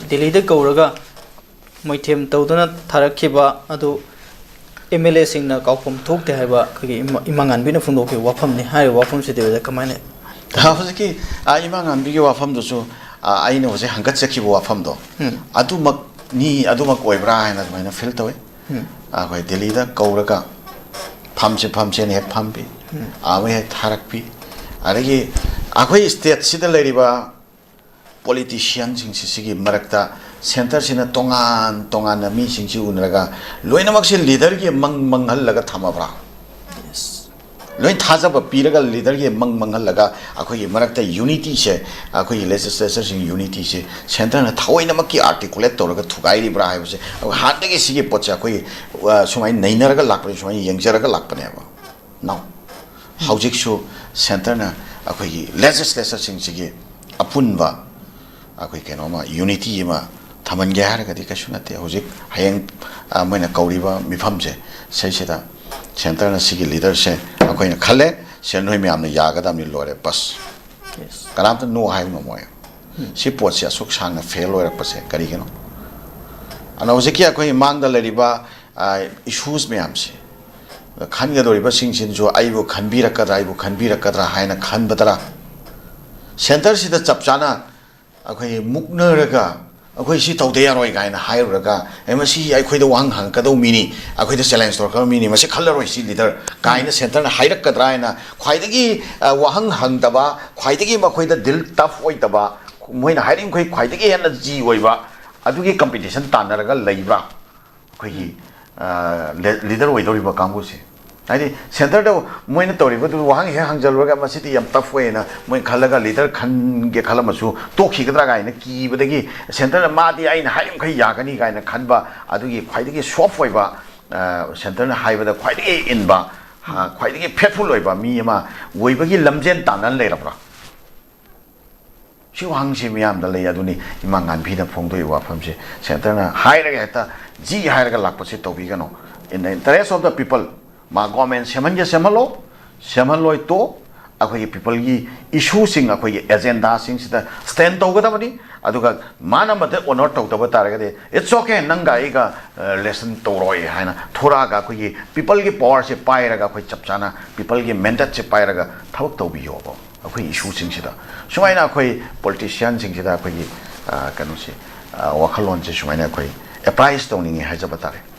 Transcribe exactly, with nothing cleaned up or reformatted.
ꯗꯦꯜꯂꯤꯗ ꯀꯧꯔꯒ ꯃꯣꯏꯊꯦꯝ ꯇꯧꯗꯨꯅ ꯊꯥꯔꯛꯈꯤꯕ ꯑꯗꯨ ꯑꯦꯝ ꯑꯦꯜ ꯑꯦꯁꯤꯡꯅ ꯀꯥꯎꯐꯝ ꯊꯣꯛꯇꯦ ꯍꯥꯏꯕ ꯑꯩꯈꯣꯏꯒꯤ ꯏꯃꯥ, ꯏꯃꯥ ꯉꯥꯟꯕꯤꯅ ꯐꯣꯡꯗꯣꯛꯈꯤꯕ ꯋꯥꯐꯝꯅꯤ꯫ ꯍꯥꯏꯔꯤꯕ ꯋꯥꯐꯝꯁꯤꯗꯤ ꯑꯣꯖꯥ ꯀꯃꯥꯏꯅ? ꯍꯧꯖꯤꯛꯀꯤ ꯑꯥ, ꯏꯃꯥ ꯉꯥꯟꯕꯤꯒꯤ ꯋꯥꯐꯝꯗꯨꯁꯨ, ꯑꯥ, ꯑꯩꯅ ꯍꯧꯖꯤꯛ ꯍꯪꯒꯠꯆꯈꯤꯕ ꯋꯥꯐꯝꯗꯣ, ꯎꯝ꯫ ꯑꯗꯨꯃꯛꯅꯤ, ꯑꯗꯨꯃꯛ ꯑꯣꯏꯕ꯭ꯔꯥ ꯍꯥꯏꯅ ꯑꯗꯨꯃꯥꯏꯅ ꯐꯤꯜ ꯇꯧꯋꯤ꯫ ꯎꯝ꯫ ꯑꯩꯈꯣꯏ ꯗꯦꯜꯂꯤꯗ ꯀꯧꯔꯒ ꯐꯝꯁꯦ ꯐꯝꯁꯦꯅ ꯍꯦꯛ ꯐꯝꯕꯤ, ꯑꯥ, ꯑꯃ ꯍꯦꯛ ꯊꯥꯔꯛꯄꯤ, ꯑꯗꯒꯤ ꯑꯩꯈꯣꯏ ꯁ꯭ꯇꯦꯠꯁꯤꯗ ꯂꯩꯔꯤꯕ ꯄꯣꯂꯤꯇꯤꯁꯤꯌꯥꯟꯁꯤꯡꯁꯤ ꯁꯤꯒꯤ ꯃꯔꯛꯇ ꯁꯦꯟꯇꯔꯁꯤꯅ ꯇꯣꯉꯥꯟ ꯇꯣꯉꯥꯟꯅ ꯃꯤꯁꯤꯡꯁꯤ ꯎꯅꯔꯒ ꯂꯣꯏꯅꯃꯛꯁꯦ ꯂꯤꯗꯔꯒꯤ ꯃꯪ ꯃꯪꯍꯜꯂꯒ ꯊꯝꯃꯕ꯭ꯔꯥ? ꯂꯣꯏ ꯊꯥꯖꯕ ꯄꯤꯔꯒ ꯂꯤꯗꯔꯒꯤ ꯃꯪ ꯃꯪꯍꯜꯂꯒ ꯑꯩꯈꯣꯏꯒꯤ ꯃꯔꯛꯇ ꯌꯨꯅꯤꯇꯤꯁꯦ, ꯑꯩꯈꯣꯏꯒꯤ ꯂꯦꯖꯤꯁꯂꯦꯆꯔꯁꯤꯡ ꯌꯨꯅꯤꯇꯤꯁꯦ ꯁꯦꯟꯇꯔꯅ ꯊꯑꯣꯏꯅꯃꯛꯀꯤ ꯑꯥꯔꯇꯤꯀꯨꯂꯦꯠ ꯇꯧꯔꯒ ꯊꯨꯒꯥꯏꯔꯤꯕ꯭ꯔꯥ ꯍꯥꯏꯕꯁꯦ ꯑꯩꯈꯣꯏ ꯍꯥꯟꯅꯗꯒꯤ ꯁꯤꯒꯤ ꯄꯣꯠꯁꯦ ꯑꯩꯈꯣꯏ, ꯑ, ꯁꯨꯃꯥꯏꯅ ꯅꯩꯅꯔꯒ ꯂꯥꯛꯄꯅꯤ, ꯁꯨꯃꯥꯏꯅ ꯌꯦꯡꯖꯔꯒ ꯂꯥꯛꯄꯅꯦꯕ꯫ ꯅꯥꯎ, ꯍꯧꯖꯤꯛꯁꯨ ꯁꯦꯟꯇꯔꯅ ꯑꯩꯈꯣꯏꯒꯤ ꯂꯦꯖꯤꯁꯂꯦꯆꯔꯁꯤꯡꯁꯤꯒꯤ ꯑꯄꯨꯟꯕ ꯑꯩꯈꯣꯏ ꯀꯩꯅꯣꯃ, ꯌꯨꯅꯤꯇꯤ ꯑꯃ ꯊꯝꯍꯟꯒꯦ ꯍꯥꯏꯔꯒꯗꯤ ꯀꯩꯁꯨ ꯅꯠꯇꯦ꯫ ꯍꯧꯖꯤꯛ ꯍꯌꯦꯡ, ꯑ, ꯃꯣꯏꯅ ꯀꯧꯔꯤꯕ ꯃꯤꯐꯝꯁꯦ, ꯁꯤꯁꯤꯗ ꯁꯦꯟꯇꯔꯅ ꯁꯤꯒꯤ ꯂꯤꯗꯔꯁꯦ ꯑꯩꯈꯣꯏꯅ ꯈꯜꯂꯦ, ꯁꯦ, ꯅꯣꯏ ꯃꯌꯥꯝꯅ ꯌꯥꯒꯗꯕꯅꯤ, ꯂꯣꯏꯔꯦ, ꯕꯁ꯫ Yes. ꯀꯅꯥꯝꯇ ꯅꯣ ꯍꯥꯏꯕ ꯉꯝꯃꯣꯏ꯫ ꯁꯤ ꯄꯣꯠꯁꯤ ꯑꯁꯨꯛ ꯁꯥꯡꯅ ꯐꯦꯜ ꯑꯣꯏꯔꯛꯄꯁꯦ ꯀꯔꯤꯒꯤꯅꯣ? ꯑꯗꯨꯅ ꯍꯧꯖꯤꯛꯀꯤ ꯑꯩꯈꯣꯏ ꯃꯥꯡꯗ ꯂꯩꯔꯤꯕ, ꯑ, ꯏꯁꯨꯁ ꯃꯌꯥꯝꯁꯦ, ꯈꯟꯒꯗꯧꯔꯤꯕꯁꯤꯡꯁꯤꯅꯁꯨ ꯑꯩꯕꯨ ꯈꯟꯕꯤꯔꯛꯀꯗ꯭ꯔꯥ, ꯑꯩꯕꯨ ꯈꯟꯕꯤꯔꯛꯀꯗ꯭ꯔꯥ ꯍꯥꯏꯅ ꯈꯟꯕꯗꯔ, ꯁꯦꯟꯇꯔꯁꯤꯗ ꯆꯞ ꯆꯥꯅ ꯑꯩꯈꯣꯏ ꯃꯨꯛꯅꯔꯒ ꯑꯩꯈꯣꯏ ꯁꯤ ꯇꯧꯗ ꯌꯥꯔꯣꯏ ꯀꯥꯏꯅ ꯍꯥꯏꯔꯨꯔꯒ, "ꯑꯦ, ꯃꯁꯤ ꯑꯩꯈꯣꯏꯗ ꯋꯥꯍꯪ ꯍꯪꯉꯛꯀꯗꯧ ꯃꯤꯅꯤ, ꯑꯩꯈꯣꯏꯗ ꯆꯦꯂꯦꯟꯖ ꯇꯧꯔꯛꯀꯗꯧ ꯃꯤꯅꯤ, ꯃꯁꯤ ꯈꯜꯂꯔꯣꯏ ꯁꯤ ꯂꯤꯗꯔ" ꯀꯥꯏꯅ ꯁꯦꯟꯇꯔꯅ ꯍꯥꯏꯔꯛꯀꯗ꯭ꯔꯥ ꯍꯥꯏꯅ ꯈ꯭ꯋꯥꯏꯗꯒꯤ, ꯑ, ꯋꯥꯍꯪ ꯍꯪꯗꯕ, ꯈ꯭ꯋꯥꯏꯗꯒꯤ ꯃꯈꯣꯏꯗ ꯗꯤꯜ ꯇꯐ ꯑꯣꯏꯗꯕ, ꯃꯣꯏꯅ ꯍꯥꯏꯔꯤꯕ ꯃꯈꯩ ꯈ꯭ꯋꯥꯏꯗꯒꯤ ꯍꯦꯟꯅ ꯖꯤ ꯑꯣꯏꯕ ꯑꯗꯨꯒꯤ ꯀꯝꯄꯤꯇꯤꯁꯟ ꯇꯥꯟꯅꯔꯒ ꯂꯩꯕ꯭ꯔꯥ? ꯑꯩꯈꯣꯏꯒꯤ, ꯑ, ꯂꯦ-, ꯂꯤꯗꯔ ꯑꯣꯏꯗꯧꯔꯤꯕ ꯀꯥꯡꯕꯨꯁꯦ꯫ ꯍꯥꯏꯗꯤ ꯁꯦꯟꯇꯔꯗ ꯃꯣꯏꯅ ꯇꯧꯔꯤꯕꯗꯨ ꯋꯥꯍꯪ ꯍꯦꯛ ꯍꯪꯖꯜꯂꯨꯔꯒ ꯃꯁꯤꯗꯤ ꯌꯥꯝ ꯇꯐ ꯑꯣꯏꯌꯦꯅ ꯃꯣꯏ ꯈꯜꯂꯒ ꯂꯤꯗꯔ ꯈꯟꯒꯦ ꯈꯜꯂꯝꯃꯁꯨ ꯇꯣꯛꯈꯤꯒꯗ꯭ꯔꯥ ꯀꯥꯏꯅ ꯀꯤꯕꯗꯒꯤ ꯁꯦꯟꯇꯔꯅ ꯃꯥꯗꯤ ꯑꯩꯅ ꯍꯥꯏꯔꯤꯃꯈꯩ ꯌꯥꯒꯅꯤ ꯀꯥꯏꯅ ꯈꯟꯕ, ꯑꯗꯨꯒꯤ ꯈ꯭ꯋꯥꯏꯗꯒꯤ ꯁꯣꯐ ꯑꯣꯏꯕ, ꯑ, ꯁꯦꯟꯇꯔꯅ ꯍꯥꯏꯕꯗ ꯈ꯭ꯋꯥꯏꯗꯒꯤ ꯏꯟꯕ, ꯑ, ꯈ꯭ꯋꯥꯏꯗꯒꯤ ꯐꯦꯠꯐꯨꯜ ꯑꯣꯏꯕ ꯃꯤ ꯑꯃ ꯑꯣꯏꯕꯒꯤ ꯂꯝꯖꯦꯟ ꯇꯥꯟꯅ ꯂꯩꯔꯕ꯭ꯔꯥ? ꯁꯤ ꯋꯥꯍꯪꯁꯤ ꯃꯤꯌꯥꯝꯗ ꯂꯩ꯫ ꯑꯗꯨꯅꯤ ꯏꯃꯥ ꯉꯥꯟꯕꯤꯅ ꯐꯣꯡꯗꯣꯛꯏꯕ ꯋꯥꯐꯝꯁꯤ꯫ ꯁꯦꯟꯇꯔꯅ ꯍꯥꯏꯔꯒ ꯍꯦꯛꯇ ꯖꯤ ꯍꯥꯏꯔꯒ ꯂꯥꯛꯄꯁꯤ ꯇꯧꯕꯤꯒꯅꯨ꯫ In the interest of the people, ꯃꯥ ꯒꯣꯔꯃꯦꯟ ꯁꯦꯝꯍꯟꯒꯦ ꯁꯦꯝꯍꯜꯂꯣ, ꯁꯦꯝꯍꯜꯂꯣꯏ ꯇꯣ, ꯑꯩꯈꯣꯏꯒꯤ ꯄꯤꯄꯜꯒꯤ ꯏꯁꯨꯁꯤꯡ, ꯑꯩꯈꯣꯏꯒꯤ ꯑꯦꯖꯦꯟꯗꯥꯁꯤꯡꯁꯤꯗ ꯁ꯭ꯇꯦꯟ ꯇꯧꯒꯗꯕꯅꯤ꯫ ꯑꯗꯨꯒ ꯃꯥꯅ ꯃꯗꯨ ꯑꯣꯅꯔ ꯇꯧꯗꯕ ꯇꯥꯔꯒꯗꯤ, "It's okay, ꯅꯪꯒ ꯑꯩꯒ ꯔꯤꯂꯦꯁꯟ ꯇꯧꯔꯣꯏ" ꯍꯥꯏꯅ ꯊꯣꯔꯛꯑꯒ, ꯑꯩꯈꯣꯏꯒꯤ ꯄꯤꯄꯜꯒꯤ ꯄꯋꯥꯔꯁꯦ ꯄꯥꯏꯔꯒ, ꯑꯩꯈꯣꯏ ꯆꯞ ꯆꯥꯅ ꯄꯤꯄꯜꯒꯤ ꯃꯦꯟꯗꯦꯠꯁꯦ ꯄꯥꯏꯔꯒ ꯊꯕꯛ ꯇꯧꯕꯤꯌꯣꯕ꯫ ꯑꯩꯈꯣꯏ ꯏꯁꯨꯁꯤꯡꯁꯤꯗ ꯁꯨꯃꯥꯏꯅ ꯑꯩꯈꯣꯏ ꯄꯣꯂꯤꯇꯤꯁꯤꯌꯥꯟꯁꯤꯡꯁꯤꯗ ꯑꯩꯈꯣꯏꯒꯤ, ꯑ, ꯀꯩꯅꯣꯁꯦ, ꯑ, ꯋꯥꯈꯜꯂꯣꯟꯁꯦ ꯁꯨꯃꯥꯏꯅ ꯑꯩꯈꯣꯏ ꯑꯦꯄ꯭ꯔꯥꯏꯁ ꯇꯧꯅꯤꯡꯉꯤ ꯍꯥꯏꯖꯕ ꯇꯥꯔꯦ꯫